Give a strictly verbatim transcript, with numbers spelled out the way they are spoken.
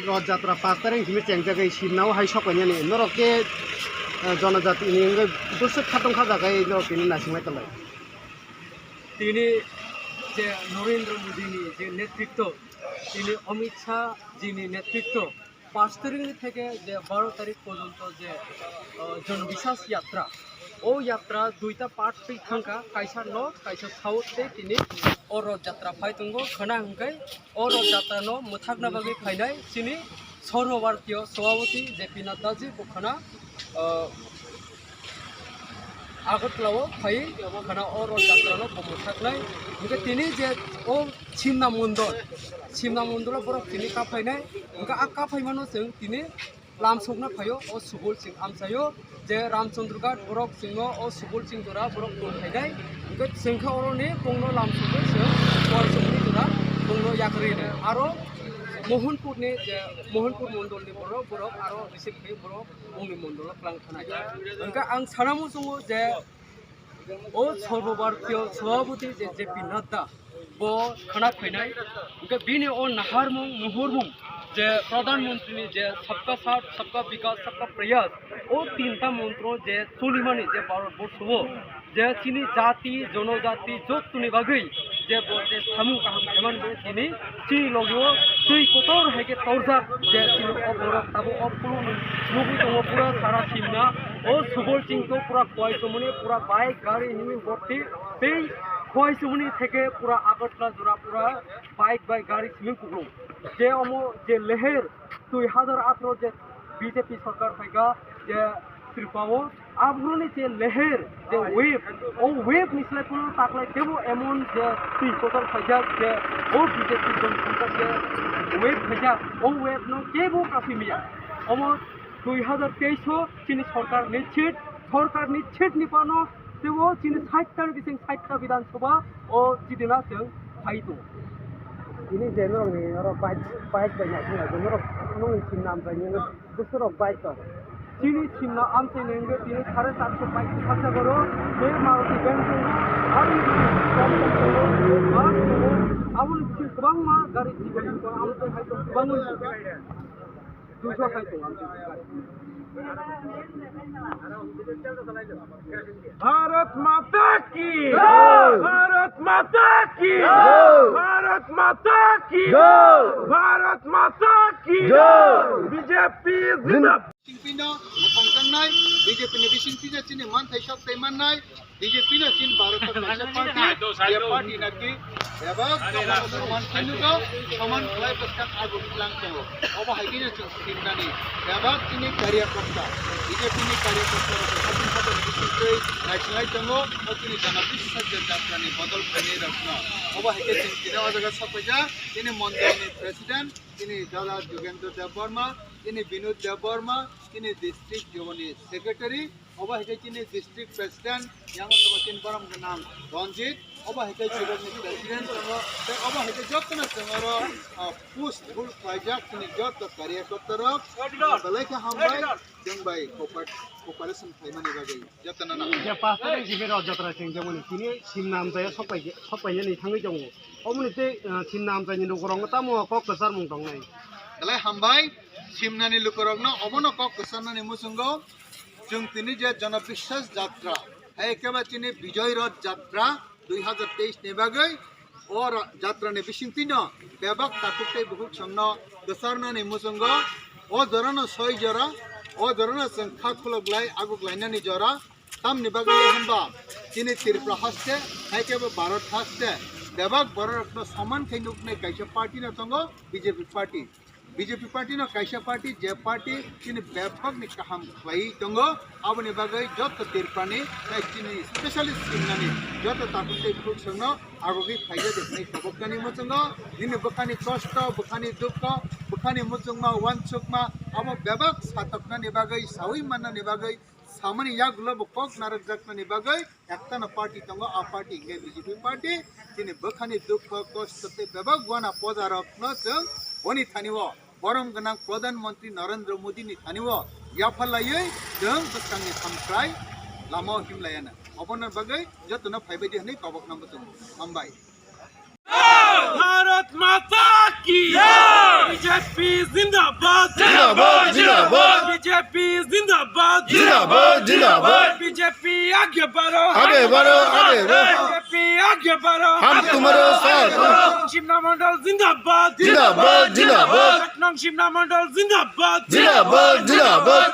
Roth Jatra pash tarik simi chengjagwi simnao hai sokpainani norok khe, eh, jonojati ni wngwi bwswk khatong kha jagai norok tini naisingmai tonglai. Tini je Narendra Modi ni je netritwo, tini Amit Shah ji ni netritwo, pash tarik ni theke je baro tarik porjonto je, eh, Janbishas Yatra, o yatra duita part twi thangkha, kaisa north, kaisa south tei tini o Roth Jatra phai tongo, khwna hwnkhe o Roth Jatra no mwthakna bagwi phainai chini Sarva Bharatiya Sabhapati J P Nadda ji bo khwna, ah, Agartala o phai khwna o Roth Jatra no bo mwthaknai. Hwnkhe tini je o Simna Mondol, Simna Mondol o borok tini kaphainai, hwnkhe a kaphaimano chwng tini lamsokna phaio o Subol Singh amchaio, je Ramchandra Ghat borok chwngno o Subol Singh jora borok tong phainai, hwnkhe chwngkhe oroni bongno lamsokwi chwng Kualsongni jora bongno yakarwi rwnai. Aro Mohanpur ni je Mohanpur mondol ni borok, borok aro receive khai borok bongni mondol o kwlang thanai. Hwnkhe ang sana muchungo je o Sarva Bharatiya Sabhapati je J P Nadda bo khwna phainai, hwnkhe bini o naharmung muhurmung je Pradhan Mantri ni je Sabka Saath, Sabka Vikas, Sabka Prayas, o tinta montro je cholimani je Bharat borsho o je chini jati, jonojati, jottoni bagwi je bo je samung kaham khaimani bagwi tini chini logi o twi kotor hai khe torjak je chini o borok tabuk o phulukni nugwi tongo pura sara simna. O Subol Singh to pura khwai chumuni pura bike gari himwi borti tei khwai chumuni theke pura Agartala jora pura bike bai gari simi kuplung. Je omo je leher dui hazar atharo je B J P sorkar phaikha je Tripura o, aboroni je leher, je wave, o wave ni slai phano taklai kebo emon je twi kotor phaijak je o B J P jong phaijak je wave phaijak, o wave no kebo kasui maya. Omo dui hazar teis o chini sorkar ni seat, sorkar ni seat ni phano tebo chini sait ta ni bising sait ta Bidhan Sabha o chidina chwng phai tongo. Tini je norok ni oro bike, bike bai naising lai norok nokni sim nam bai nini. Bwswrok bai tong. Chini simna amchaini wngwi tini sare satso bike sakjak oro. Tei Maruti van tongo, aro bus tongo, bus tongo. Aboni bising kwbangma gari chibari tongo, amchai hai tong kwbangma. Duiso hai tong amchai gari. Bharat माता की जय। भारत माता की जय। भारत माता की जय। भारत माता की जय। B J P जिंदाबाद। Bisingtwino mwthangjaknai, B J P ni bisingtwino chini manthai sok tei mannai, B J P no chini Bharat o kaisa party, je party naki bebak soman khainwgo, soman khlai bwskang ago tlang tongo. Obo hai kheno chwng simnani bebak chini karyakorta, B J P ni karyakorta rok khatung khatung bisingtwi naisinglai tongo, o chini jana biswkha je jatra ni bodol khainai rokno. Obo hai khe chwng tini o jaga sapaijak, chini mondol ni president, chini dada Jugendra Debbarma, chini Binod Debbarma, chini district joboni secretary, obo hai khe chini district president, yang tongo chini borom gwnang Ranjit, obo hai khe chibokni president tongo, tei obo hai khe jotono chwng oro, ah, post full khlaijak chini joto karyakorta rok, belai khe hambai, chwng bai cooper-, cooperation khlaimani bagwi jotono no. Je pash tarik simi Roth Jatra chwng jemoni tini simna amchai o sokpai-, sokpainani thangwi tongo. Oboni tei, ah, simna amchaini lukurokno tamo kok kwcharmung tongnai. Belai hambai, simnani lukurokno obono kok kwcharnani muchungo. Chwng tini je Jana Biswas Jatra, hai khe ba chini Bijoy Rath Jatra dui hazar teis ni bagwi, o ra-, jatra ni bisingtwino bebak takhuk tei bukhuk songno kwcharnani muchungo, o jorano soi jora, o jorano chwng kha khulok lai, aguk lainani jora, tamni bagwi hwnba chini Tripura haste, hai khe bo Bharat haste, bebak bororokno soman khe nuknai kaisa party no tongo, B J P party. B J P party no kaisa party, je party chini bebakni kaham khlaiwi tongo, aboni bagwi joto Tripurani tei chini specialist simnani joto takhuk tei bukhuk songno agogwi phaijak hwnwi koboknani muchungo, nini bwkhani kosto, bwkhani dukho, bwkhani muchungma, uansukma, abo bebak satoknani bagwi, sawi mannani bagwi, samani yagulo bo kok narwkjaknani bagwi ektano party tongo, a party hwnkhe B J P party. Chini bwkhani dukho, kosto tei bebak uana pojarokno chwng boni thani o borom gwnang Pradhan Mantri Narendra Modi ni thani o yapharlaiwi chwng bwskangni samkrai lama o himlaiano. Oboni bagwi jotono phaibaidi hwnwi kobokna muchungo. Hambai. Bharat माता की जय। B J P BJP জিন্দাবাদ। জিন্দাবাদ, জিন্দাবাদ। বিজেপি জিন্দাবাদ। জিন্দাবাদ, জিন্দাবাদ। বিজেপি আগে বাড়ো। আগে বাড়ো, আগে বাড়ো। বিজেপি আগে বাড়ো। হাম তুমারো সাথ। শিবনা মণ্ডল জিন্দাবাদ। জিন্দাবাদ, জিন্দাবাদ। নং শিবনা মণ্ডল জিন্দাবাদ। জিন্দাবাদ, জিন্দাবাদ।